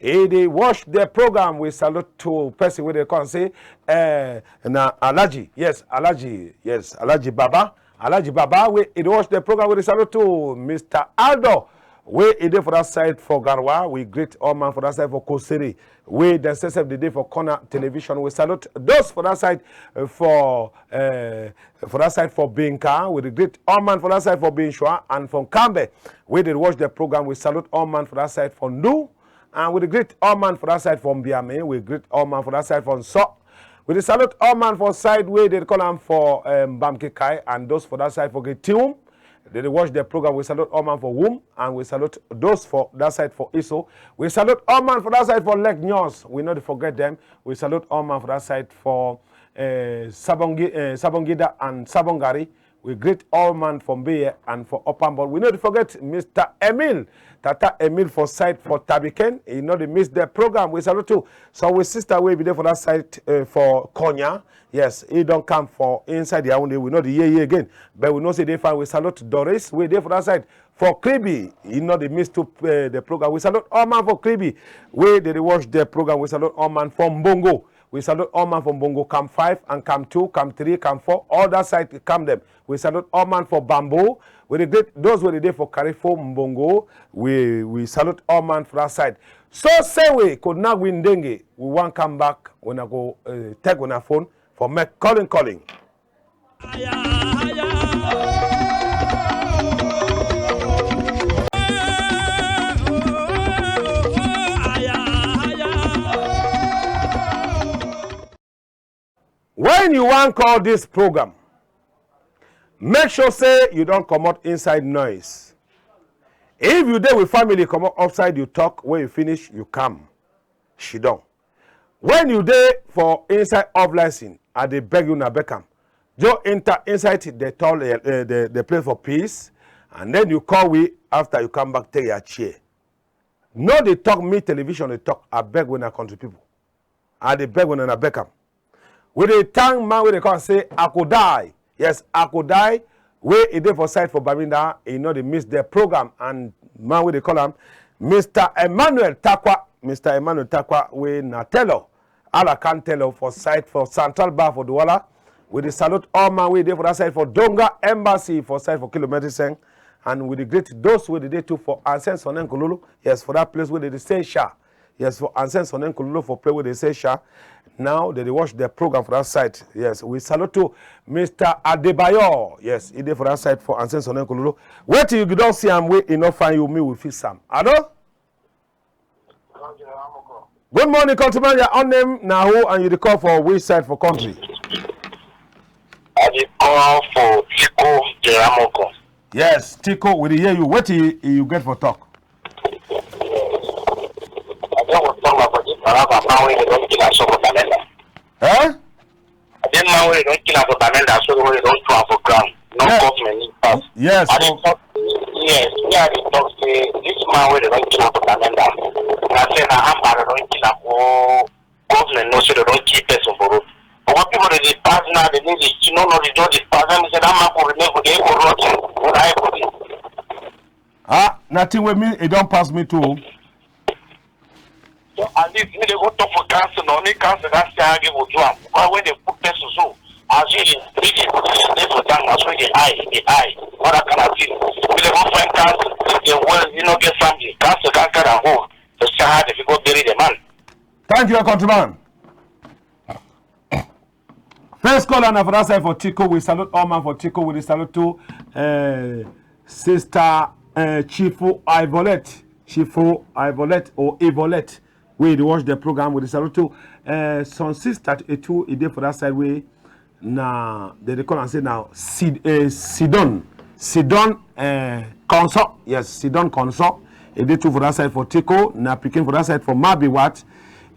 E dey watch the program. We salute to person wey dey come say, eh, na Alhaji. Yes, Alhaji. Yes, Alhaji Baba. Alhaji Baba, wey e dey watch the program, we dey salute to Mister Aldo, wey e dey for that side for Garoua. We greet all man for that side for Kosere, wey dem sef sef dey dey for corner television. We salute those for that side, eh, for, eh, for that side for Binka. We dey greet all man for that side for Binshua and for Nkambe, wey dey watch the program. We salute all man for that side for Ndu. And we dey greet all man for that side for Mbiame. We greet all man for that side for Nso. We dey salute all man for side wey dey call am for, um, Bamkekai, and those for that side for Getium. Dey dey watch the program. We salute all man for Wum, and we salute those for that side for Iso. We salute all man for that side for Lake Nyos. We no dey forget them. We salute all man for that side for, eh, Sabongi-, eh, Sabongida and Sabongari. We greet all man for Mbeye and for Opambol. We no dey forget Mister Emil, Tata Emil for side for Tabiken. E no dey miss the program. We salute too. So we sister wey be dey for that side, eh, for Konya. Yes, e don come for inside the Yaoundé. We no dey hear, hear again. But we know say dey fine. We salute Doris wey dey for that side for Kribi. E no dey miss to, eh, the program. We salute all man for Kribi wey dey dey watch the program. We salute all man for Mbongo. We salute all man for Mbongo, Camp five and Camp two, Camp three, Camp four, all that side, camp dem. We salute all man for Bambou. We dey greet those wey dey dey for Carrefour, Mbongo. We, we salute all man for that side. So say we could not win dengue. We wan come back. Wuna go, eh, take wuna phone for make calling, calling. When you wan call this program, make sure say you don comot inside noise. If you dey with family, comot outside, you talk, when you finish, you come. Sidon. When you dey for inside off license, I dey beg you, na beg am. Just enter inside the tall, eh, eh, the, the place for peace, and then you call we after you come back, take your chair. No dey talk me television dey talk. I beg wuna country people. I dey beg wuna, na beg am. We dey thank man wey dey call am say Akodai. Yes, Akodai, wey e dey for side for Bamenda, e no dey miss the program. And man wey dey call am Mister Emmanuel Takwa, Mister Emmanuel Takwa, wey na tailor, Alakan tailor for side for Central Bar for Douala. We dey salute all man wey dey for that side for Donga Embassy for side for Kilometre Cinq. And we dey greet those wey dey dey too for Ancien Sonnen Kololo. Yes, for that place wey dey dey say sha. Yes, for Ancien Sonnen Kololo for place wey dey say sha. Now they dey watch the program for that side. Yes, we salute to Mister Adebayo. Yes, e dey for that side for Ancien Sonnen Kololo. Wetin you don see am wey e no find you, me we fix am. Hello? Good morning, countryman. Your own name na who and you dey call for which side for country? I dey call for Tiko Jeramoko. Yes, Tiko, we dey hear you. Wetin you, you get for talk? I get for talk about this Taraba man wey dem don kill am so for Bamenda. Eh? That man wey dem don kill am for Bamenda, so wey dem don throw am for ground. No government need pass. Yes, I dey talk, yes, me I dey talk say this man wey dem don kill am for Bamenda, na say na armed dem don kill am, or government know say dem don kill person for road. But when people dey dey pass now, dem dey dey, you know, no, dem just dey pass. Let me say that man go remain for there for road. Wuna eye go dey. Ah, na thing wey me, e don pass me too. So at least me dey go talk for council, no, make council that say how dem go do am. Because when dem put person so, as you dey, you dey, you dey for town, as you dey high, dey high, all that kind of thing. Me dey go find council, if dem well, you no get family, council can carry am go. So say how dem fit go bury the man. Thank you, countryman. First caller na for that side for Tiko. We salute all man for Tiko. We dey salute to, eh, Sister, eh, Chifu Ivolet. Chifu Ivolet or Ivolet. We dey watch the program. We dey salute to, eh, some sister too. E dey for that side wey na, they dey call am say na Sid-, eh, Sidon. Sidon, eh, Konso. Yes, Sidon Konso. E dey too for that side for Tiko. Na pikin for that side for Mabi Wat.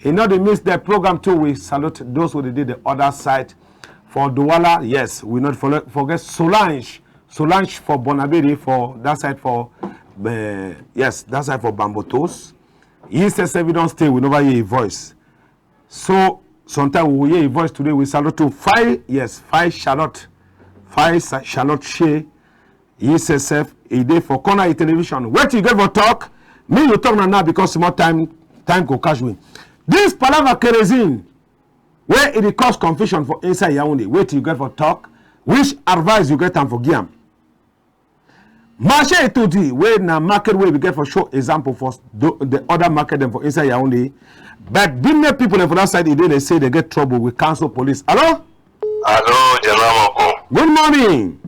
E no dey miss the program too. We salute those wey dey dey the other side for Douala. Yes, we no forget, forget Solange. Solange for Bonaberi for that side for, eh, yes, that side for Bambotos. Yi sef sef, we don stay, we never hear yi voice. So, sometime we will hear yi voice today. We salute to Fai, yes, Fai Charlotte. Fai Sa-, Charlotte Shey. Yi sef sef, e dey for corner yi television. Wetin you get for talk? Me, you talk na now because small time Time go catch we. This palava kerosene, wey e dey cause confusion for inside Yaoundé, wetin you get for talk? Which advice you get am for give am? Marché Etoudi, wey na market wey we get for show example for s-, the, the other market dem for inside Yaoundé. But Bimme people dem for that side, e dey, dey say they get trouble with council police. Hello? Hello, General Moko. Good morning.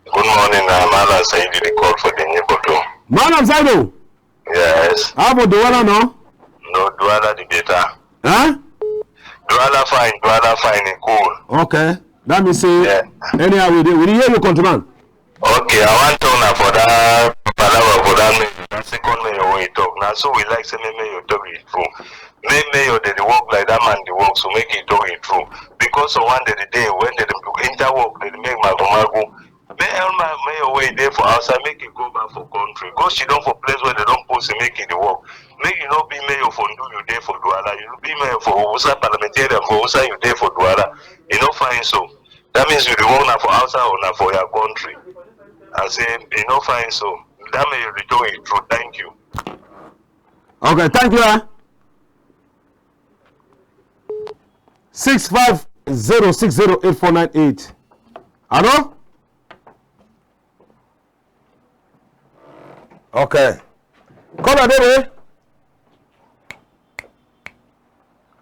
Good morning, na Malam Saidu dey call for the neighbor too. Malam Saidu. Yes. How about Douala, no? No, Douala the better. Huh? Douala fine, Douala fine, e cool. Okay. That means say, yeah, anyhow we dey, we dey hear you, countryman. Okay, I wan talk na for that palava for that mayor, that second mayor wey you talk. Na so we like say make mayor talk the truth. Make mayor dey dey work like that man dey work, so make he talk the truth. Because of one day the day when they dey enter work, they dey make mago mago. Make all my mayor wey dey for outside, make e go back for country. Go sit down for place where they don post him, make e dey work. Make you no be mayor for Ndu, you dey for Douala. You be mayor for outside, parliamentarian for outside, you dey for Douala. E no fine so. That means you dey work na for outside or na for your country. I say, e no fine so. That mayor dey talk e true. Thank you. Okay, thank you, eh? Six five zero six zero eight four nine eight. Hello? Okay. Caller dey there?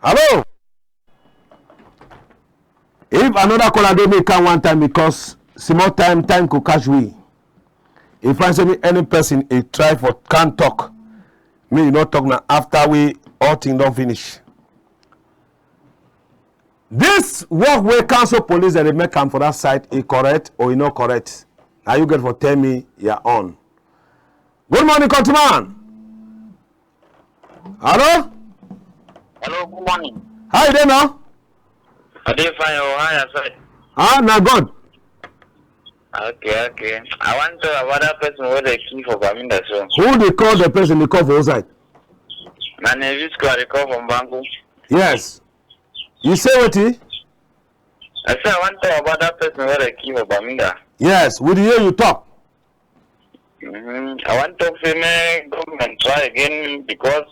Hello? If another caller dey, make come one time, because small time, time go catch we. If I say me any person, e try for can talk. Me, you no talk na after we all thing don finish. This work wey council police dem dey make am for that side, e correct or e no correct? Na you get for tell me your own. Good morning, countryman. Hello? Hello, good morning. How you dey now? I dey fine, oh, how your side? Ah, na God. Okay, okay. I wan talk about that person wey dey kill for Bamenda so. Who dey call the person dey call for outside? Na Nevisco, I dey call from Bangu. Yes. You say wetin? I say I wan talk about that person wey dey kill for Bamenda. Yes, we dey hear you talk. Mm-hmm. I wan talk say make government try again because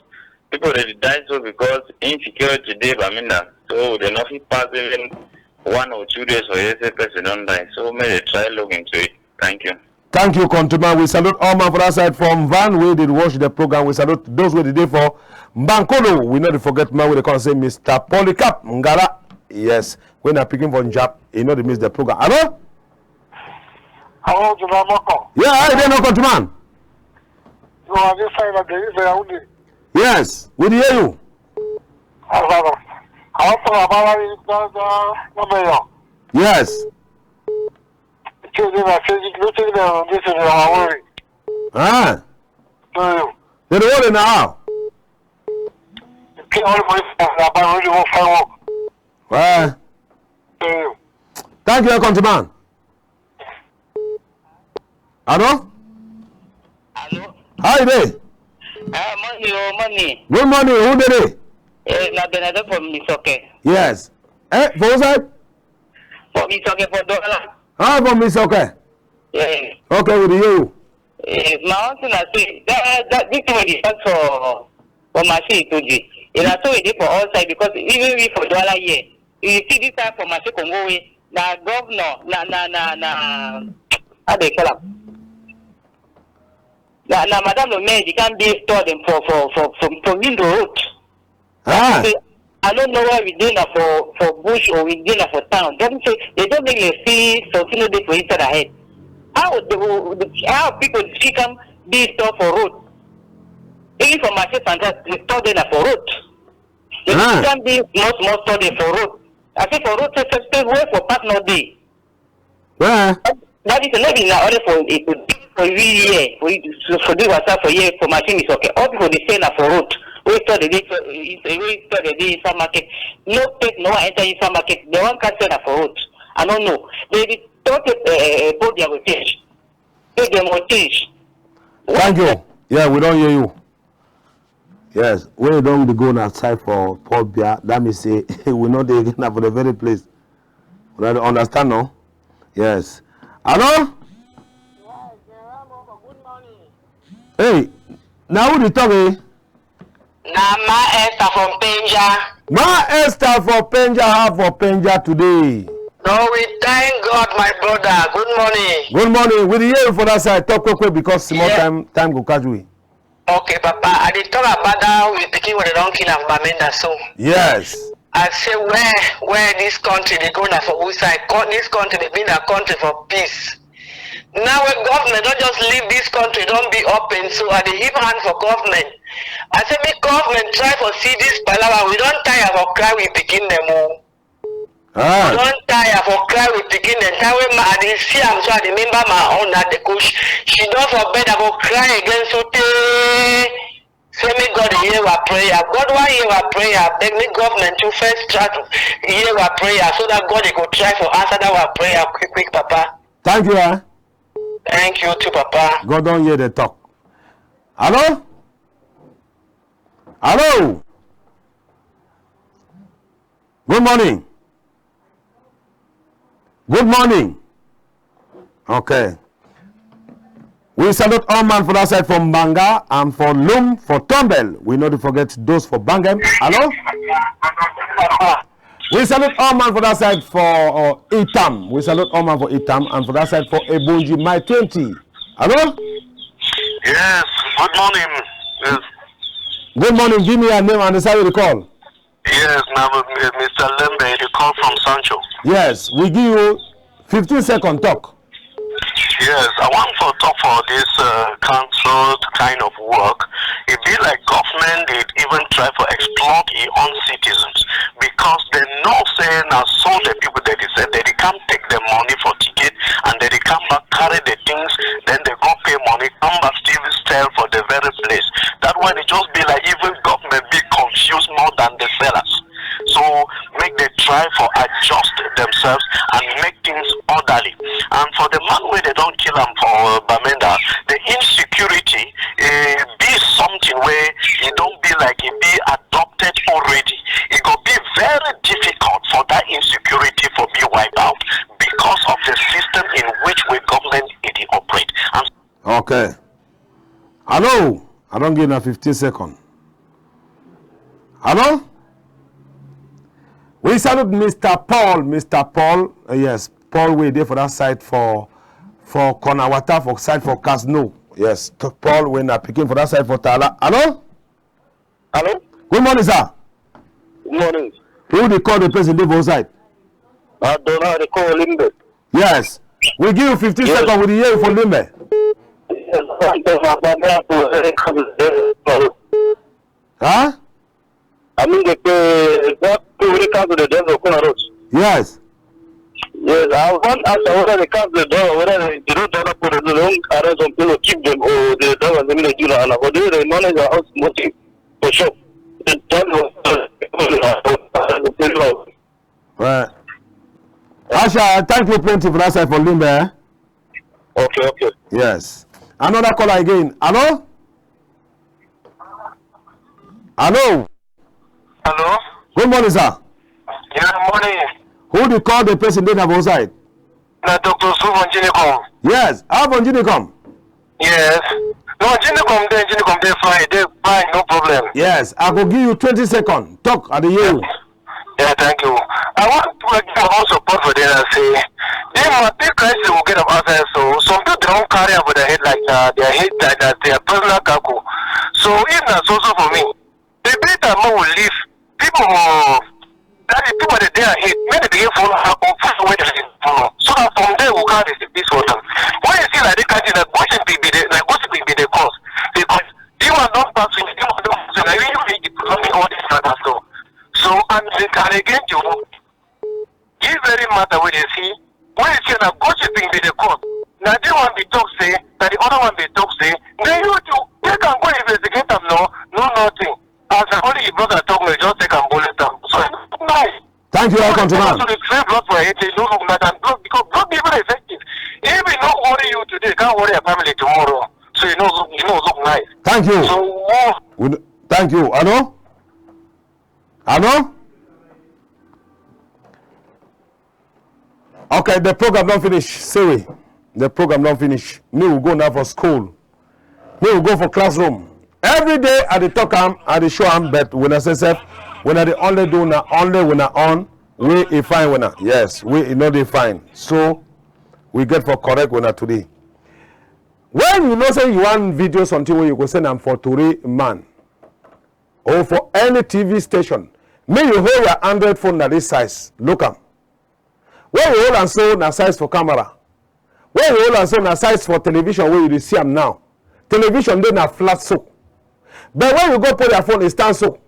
people dey die so because insecurity dey Bamenda. So they no fit pass even one or two days for here say person don die. So make they try look into it. Thank you. Thank you, countryman. We salute all man for that side from Van wey dey watch the program. We salute those wey dey dey for Mbankolo. We no dey forget man wey dey come say Mister Polycarp Ngala. Yes, wey na pikin for Njap. E no dey miss the program. Hello? Hello, General Moko. Yeah, how you dey now, countryman? No, I dey fine, I dey for Yaoundé. Yes, we dey hear you. I wan talk about that, that, that, that mayor. Yes. Wetin dey na say, wetin dey na this thing, na worry. Ah. Tell you. They dey worry na how? Kill all the police na bad, really wan find work. Ah. Tell you. Thank you, countryman. Hello? Hello? How you dey? Ah, morning, oh, morning. Good morning. Who dey there? Eh, na Bernadette from Misoke. Yes. Eh, for which side? For Misoke, for Douala. Ah, for Misoke. Yeah. Okay, we dey hear you. Eh, my own thing na say, that, that, this thing wey dey start for, for Marché Etoudi, e na so e dey for all side, because even we for Douala here, you see this time for Marché Congo wey, na governor, na, na, na, na, how they call am? Na, na Madame le Maire, they can be store them for, for, for, for, for window road. Ah. Say, I don't know where we dey na for, for bush or we dey na for town. Dem say, they don't make me feel something no dey for inside her head. How the, the, how people fit come be store for road? Even for Marché Central, the store dey na for road. They Ah. Can be small, small store dey for road. I say for road, say, say, say, where for park no dey. Where? That is no be na only for, eh, for, for we here, for you, so for the wasa for here, for Marché Misoke. All people dey stay na for road. We store the day, we store the day inside market. No take no one enter inside market. They wan catch na for road. I don't know. They dey talk, eh, eh, eh, go their rotation. Take them rotation. Thank you. Yeah, we don hear you. Yes, when you don dey go na side for Paul Biya, that means say we no dey again na for the very place. Una dey understand, no? Yes. Hello? Hey, na who dey talk, eh? Na Ma Esther from Penja. Ma Esther for Penja, how for Penja today? No, we thank God, my brother. Good morning. Good morning. We dey hear you for that side. Talk quick, quick, because small Yeah. time, time go catch we. Okay, Papa. I dey talk about that we pikin wey dem don kill am for Bamenda so. Yes. I say where, where this country dey go na for which side? Co-, this country dey be na country for peace. Now wey government don just leave this country, don be open, so I dey heap hand for government. I say make government try for see this palava. We don tire for cry we pikin dem o. We Ah. don tire for cry we pikin dem. Time wey ma, I dey see am, so I dey remember my own. I dey go, she, she don for bed, I go cry again so tey. Say make God dey hear our prayer. God wan hear our prayer. Beg make government to first try to hear our prayer so that God dey go try for answer that our prayer quick quick, Papa. Thank you, eh? Thank you too, Papa. God don hear the talk. Hello? Hello? Good morning. Good morning. Okay. We salute all man for that side for Mbanga and for Lum, for Tombel. We no dey forget those for Bangem. Hello? We salute all man for that side for uh, Itam. We salute all man for Itam and for that side for Ebonji, my twenty. Hello? Yes, good morning. Yes. Good morning. Give me your name and the side you dey call. Yes, na, uh, Mister Lembe, you dey call from Sancho. Yes, we give you fifteen second talk. Yes, I want for talk for this uh, cancelled kind of work. E be like government dey even try for exploit e own citizens because dem know say na so the people dem dey sell, dem dey come take the money for ticket and dem dey come back carry the things, then dem go pay money, come back still sell for the very place. That one e just be like even government be confused more than the sellers. So make dem try for adjust themselves and make things orderly. And for the man wey dem don kill am for uh, Bamenda, the insecurity e be something wey e don be like e be adopted already. E go be very difficult for that insecurity for be wiped out because of the system in which wey government e dey operate. And Okay. Hello? I don give na fifteen second. Hello? We salute Mister Paul. Mister Paul, uh, yes, Paul wey dey for that side for for corner water for side for Casino. Yes, t- Paul wey na pikin for that side for Tala. Hello? Hello? Good morning, sir. Good morning. Who dey call the person dey for side? Uh, Dona, dey call Limbe. Yes. We give you fifteen Yes. seconds. We dey hear you for Limbe. Yes, I don't know about that. Huh? I mean, the, the, that people wey council dey don for Kuna Road. Yes. Yes, I want ask whether the council dey don, whether they, they don't don put the long arrange some people keep them or they don as they do na, na for the, the manager house motive for shop. The don for Uh, Asha, thank you plenty for that side for Limbe. Eh? Okay, okay. Yes. Another caller again. Hello? Hello? Hello? Good morning, sir. Yeah, morning. Who dey call the person dey na for side? Na Doctor Su from Jinikom. Yes, how from Jinikom? Yes. No, Jinikom dey, Jinikom dey fine, dey fine, no problem. Yes, I go give you twenty seconds. Talk, I dey hear you. Yeah, thank you. I want to give my own support for them and say, they must take crisis will get up outside. So some people they don't carry up with their head like uh, their head like that, their personal kako. So if na so so for me, the better more will leave. People more that the people that they are hate, many begin follow her or follow where they follow. So that from there we can't receive this water. When you see like this country, like gossip be the like gossip be the cause. Because this one don't pass with this one don't pass with like you make it all this matter so. So and the and again you This very matter wey dey see, wey dey see na gossiping be the cause. Na this one be talk say, na the other one be talk say, na you too take am go investigate am no, no nothing. As na only the brother talk, me just take am bullet am. So e no nice. Thank you, our countryman. So the three blood for head, e no look nice and blood because blood be very effective. If e no worry you today, e can't worry your family tomorrow. So e no look, e no look nice. Thank you. So more. We, thank you. Hello? Hello? Okay, the program don finish. Say we. The program don finish. Me we go now for school. Me we go for classroom. Every day I dey talk am, I dey show am, but wuna sef sef, wuna dey only do na only wuna own wey e fine wuna. Yes, wey e no dey fine. So we get for correct wuna today. When you know say you wan video something wey you go send am for tori man or for any T V station, make you hold your Android phone na this size. Look am. When you hold am so, na size for camera. When you hold am so, na size for television wey you dey see am now. Television dey na flat so. But when you go put your phone, e stand so.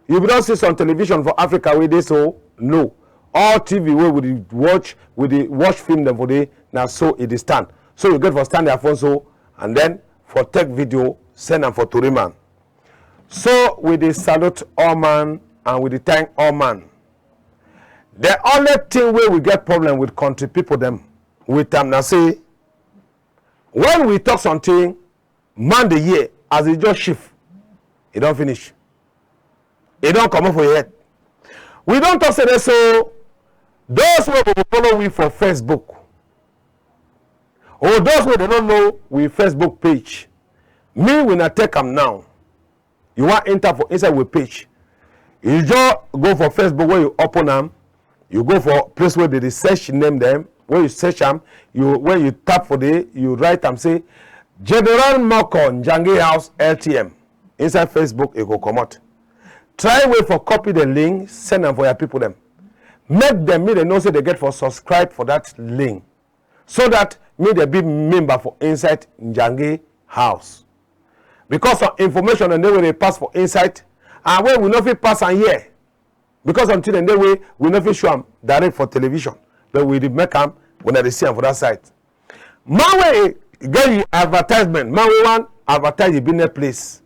You be don see some television for Africa wey dey so? No. All T V wey we dey watch, we dey watch film dem for dey, na so e dey stand. So you get for stand your phone so, and then for take video, send am for tori man. So we dey salute all man and we dey thank all man. The only thing wey we get problem with country people dem with am na say when we talk something, man dey hear, as e just shift, e don finish. E don comot for your head. We don talk say dey so those wey go follow we for Facebook, or those wey dem no know we Facebook page, me we na take am now. You wan enter for inside we page, you just go for Facebook wey you open am, you go for place wey dey dey search name dem, wey you search am, you, when you tap for there, you write am say General Moko Njangi House L T M. Inside Facebook, e go comot. Try way for copy the link, send am for your people dem. Make dem, make dem know say dey get for subscribe for that link, so that make dem be member for inside Njangi House. Because some information dem dey wey dey pass for inside, and wey we no fit pass am here. Because something dem dey wey we no fit show am direct for television, but we dey make am, wuna dey see am for that side. Man wey get yi advertisement, man wey wan advertise yi business place,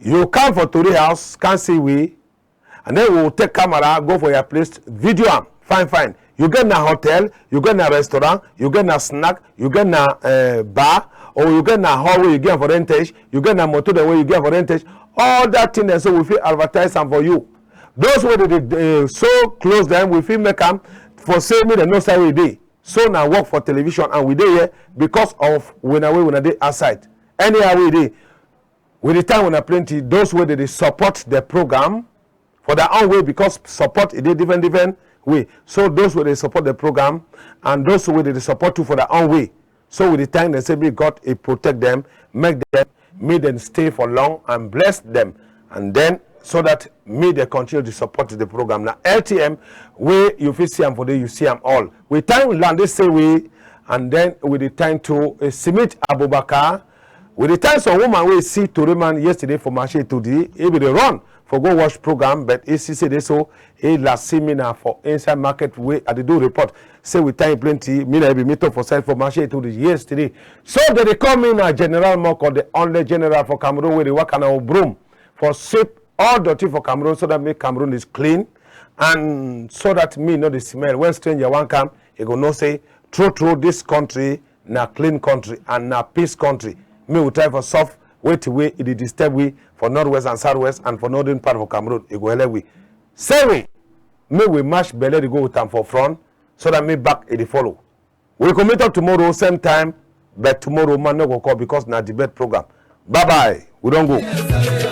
you come for tori house, come see we, and then we will take camera, go for your place, video am, fine, fine. You get na hotel, you get na restaurant, you get na snack, you get na, eh, bar, or you get na hall wey you get for rentage, you get na motor dem wey you get for rentage. All that thing dem, so we fit advertise am for you. Those wey dey, dey, eh, so close dem, we fit make am for say make dem know side wey e dey. So na work for television, and we dey here because of wuna wey wuna dey outside. Anyhow wey e dey, we dey thank wuna plenty. Those wey dey, dey support the program for their own way, because support e dey different, different way. So those wey dey support the program and those wey dey, dey support too for their own way, so we dey thank dem, say make God e protect dem, make dem, make dem stay for long and bless dem, and then so that make dem continue to support the program. Na L T M wey you fit see am for there, you see am all. We thank Lande Sewe, and then we dey thank to, eh, Simit Abubakar. We dey thank some woman wey see tori man yesterday for Marché Etoudi. E be dey run for go watch program, but e see say dey so, e last see me na for inside market wey I dey do report. Say we thank plenty. Me na e be me talk for side for Marché Etoudi yesterday. So dem dey call me na General Moko, the only general for Cameroon wey dey waka na broom for sweep all dirty for Cameroon, so that make Cameroon is clean, and so that me no dey smell. When stranger wan come, e go know say true, true, this country na clean country and na peace country. Me we try for solve wetin wey e dey disturb we for northwest and southwest and for northern part for Cameroon. E go help we. Say we, make we match belle dey go with am for front, so that me back e dey follow. We go meet up tomorrow same time, but tomorrow man no go call because na debate program. Bye bye. We don go.